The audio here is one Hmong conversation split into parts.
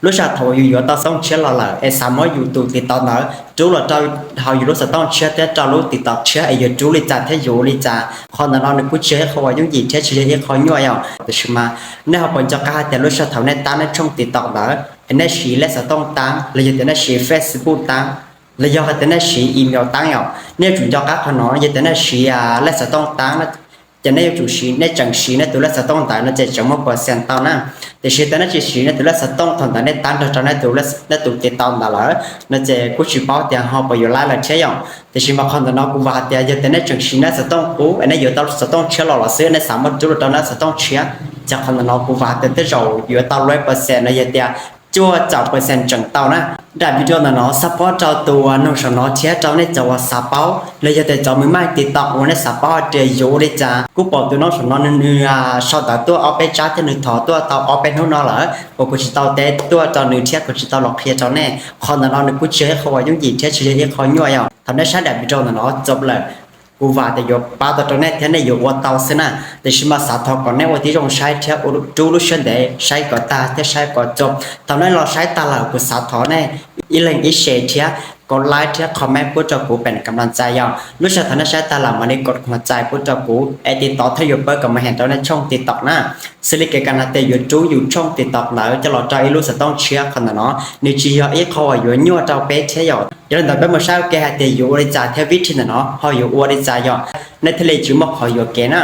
Lub sij hawm thaum uas yus yuav tau xov tooj tshiab los lawm es xav muab yus tus TikTok ntawd rub los rau hauv yus lub xov tooj tshiab thiab rau lub TikTok tshiab es yuav rub li cas thiab yuav ua li cas, qhov ntawm no nws kuj tsis yog ib qho uas yooj yim thiab tsis yog ib qho nyuaj yom. Tiam sis mas nej ho puas nco qab hais tias lub sij hawm thaum nej tab nej tshooj TikTok ntawd es nej siv lej xov tooj tab los yog tias nej siv Facebook tab los yog hais tias nej siv email tab yom, nej yuav tsum nco qab qhov no. Yog tias nej siv lej xov tooj tab ces nej yuav tsum siv, nej tseem siv nej tus lej xov tooj ntawd no ces tseem muaj percent tau na. Tiam sis tias nej tsis siv nej tus lej xov tooj thaum ntawd nej tab nrog rau nej tus TikTok ntawd lawm no ces kuj tsis paub tias ho puas yuav laib lawm thiab yom. Tiam sis mas qhov ntawm no kuv vam hais tias yog tias nej tseem siv nej xov tooj qub es nej yuav tau xov tooj tshiab los los xwb, nej xav muab rub los rau nej xov tooj tshiab, ces qhov ntawm no kuv vam hais tias tej zaum yuav tau luag percent no yog tias cuaj caum percent tseem tau na. Daim video ntawm no xab phob rau tus nug saum no thiab rau nej cov uas xav paub los yog tias cov me maij TikTok uas nej xav paub hais tias yuav ua li cas. Kuj pom tus nug saum no nws sau ntawv tuaj ob peb tsab thiab nws thov tuaj tau ob peb hnub no lawm uas kuv tsis tau teb tuaj rau nws thiab kuv tsis tau los qhia rau nej. Qhov ntawm no nws kuj tsis yog ib qho uas yooj yim thiab tsis yog ib qho nyuaj yom. Thaum nej saib daim video ntawm no txog lawm, kuv vam tias yuav pab tau rau nej thiab nej yuav ua tau xwb na. Tiam sis mas xav thov kom nej ua tib zoo saib thiab rub lub siab ntev saib kom tag thiab saib kom txog. Thaum nej los saib tag lawm kuv xav thov nej ib leeg ib share thiab kom like thiab comment pub rau kuv pem kam las txais yom. Lub sij hawm thaum nej saib tag lawm mam li kom kom las txais pub rau kuv es TikTok thiaj yuav pab kom mus heem rau nej tshooj TikTok na. Xws li kev kam nas tes yuav rub yus tshooj TikTok ntawd coj los rau ib lub xov tooj tshiab, qhov ntawm no nws tsis yog ib qho uas yuav nyuaj rau peb thiab yom. Yog li ntawd peb mus saib ua ke hais tias yuav ua li cas thiab vib thim ntawm no ho yuav ua li cas yom, nej thiaj li tsis muaj qhov yuam kev na.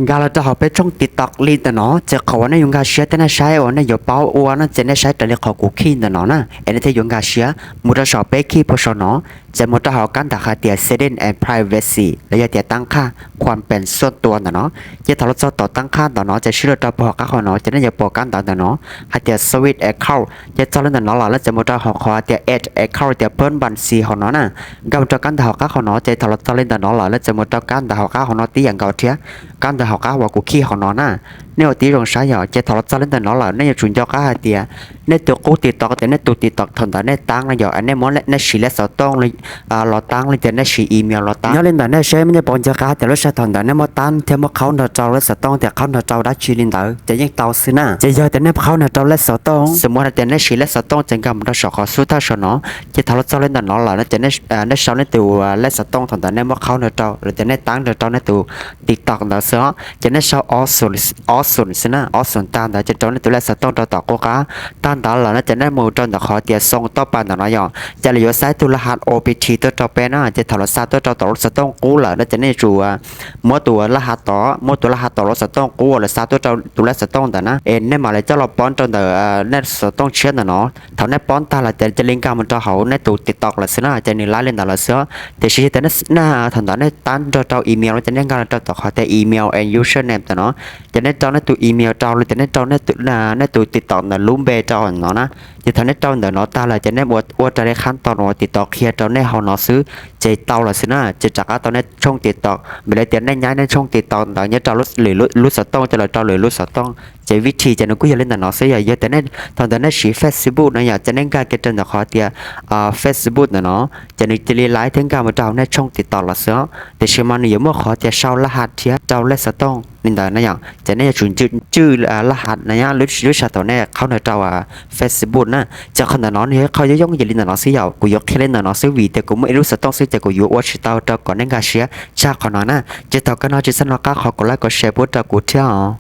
Nkag los rau hauv peb tshooj TikTok li ntawm no ces qhov uas nej yuav nkag siab thiab nej saib uas nej yuav paub ua no ces nej saib raws li qhov kuv khij ntawm no na es nej thiaj yuav nkag siab. Mus rau saum peb khij puag saum no, ces mus rau hauv kab ntawv hais tias setting and privacy los yog tias tab qhaj khuam pees xuaj tua ntawm no. Ces thaum los txog tom tab qhaj ntawm no ces swb los rau puag hauv qab qhov no ces nej yuav pom kab ntawv ntawm no hais tias switch account. Ces txog li ntawm no lawm lawv txawm mus rau hauv qhov tias add account tias pheej npas xis hauv no na. Nkag mus rau kab ntawv hauv qab qhov no ces thaum los txog li ntawm no lawm lawv txawm mus rau kab ntawv hauv qab hauv no tib yam nkaus thiab kab ntawv hauv qab uas kuv khij hauv no na. Nej ua tib zoo saib yom, ces thaum los txog li ntawm no lawm nej yuav tsum nco qab hais tias nej tus qub TikTok tias nej tus TikTok thaum ntawd nej tab no yom, nej muab nej siv lej xov tooj los tab los tias nej siv email los tab. Nyob li ntawm nej seb nej puas nco qab tias lub sij hawm thaum ntawd nej muab tab thiab muab qhaub nrog rau lej xov tooj tias qhaub nrog rau dab tsi li ntawd ces yeej tau xwb na. Ces yog tias nej qhaub nrog rau lej xov tooj, xws li hais tias nej siv lej xov tooj ces nkag mus rau saum qhov xub thawj saum no, ces thaum los txog li ntawm no lawm no ces nej sau nej tus lej xov tooj thaum ntawd nej muab qhaub nrog rau los tias nej tab nrog rau nej tus TikTok ntawd xwb os. Ces nej sau ob xoom xwb na, ob xoom tag ntawd ces rau nej tus lej xov tooj rau tom qub qab. Tag ntawd lawm no ces nej mus rau ntawm qhov tias xoo toj pas ntawm no yom, ces lawv yuav xa ib tug laj hat O P T tuaj rau peb na. Ces thaum lawv xa tuaj rau tom lub xov tooj qub lawm no ces nej yuav tsum muab tus laj hat tod, muab tus laj hat tom lub xov tooj qub uas lawv xa tuaj rau tus lej xov tooj ntawd na es nej mam li coj los pov rau ntawm nej xov tooj tshiab ntawm no. Thaum nej pov tag lawm ces cia li nkag mus rau hauv nej tus TikTok lawm xwb na, ces nws laib li ntawd lawm xwb. Tiam sis yog tias nej thaum ntawd nej tab nrog rau email no ces nej nkag los rau tom qhov tias email and username ntawm no, ces nej rau nej tus email rau los tias nej rau nej tus TikTok ntawd lub npe rau no na. Ces thaum nej rau ntawm no tag lawm ces nej ua raws li qhab tos uas TikTok qhia rau nej hauv no xwb ces tau lawm xwb na, ces rov qab tau nej tshooj TikTok. Vim li tias nej nyab nej tshooj TikTok ntawd nyob rau lwm lub xov tooj coj los rau lwm lub xov tooj. Ces vib thim ces nws kuj yog li ntawm no xwb. Yog yog tias nej thaum ntawd nej siv Facebook no yom, ces nej nkag kiag rau ntawm qhov tias Facebook ntawm no, ces nws cia li laib thiab nkag mus rau hauv nej tshooj TikTok los xwb. Tiam sis mas nws yuav muaj qhov tias sau laj hat thiab rau lej xov tooj li ntawd na yom, ces nej yuav tsum tswj laj hat na yom, lub sij hawm thaum nej qhaub nrog rau Facebook na. Ces qhov ntawm no nws yog qhov yooj yooj yim li ntawm no xwb yom, kuv yuav qhia li ntawm no xwb vim tias kuv muaj ib lub xov tooj xwb ces kuv yuav ua tsis tau rau kom nej nkag siab tshaj qhov no na. Ces thaum kawg no tsis txhob hnov qab qhov kom like kom share pub rau kuv thiab os.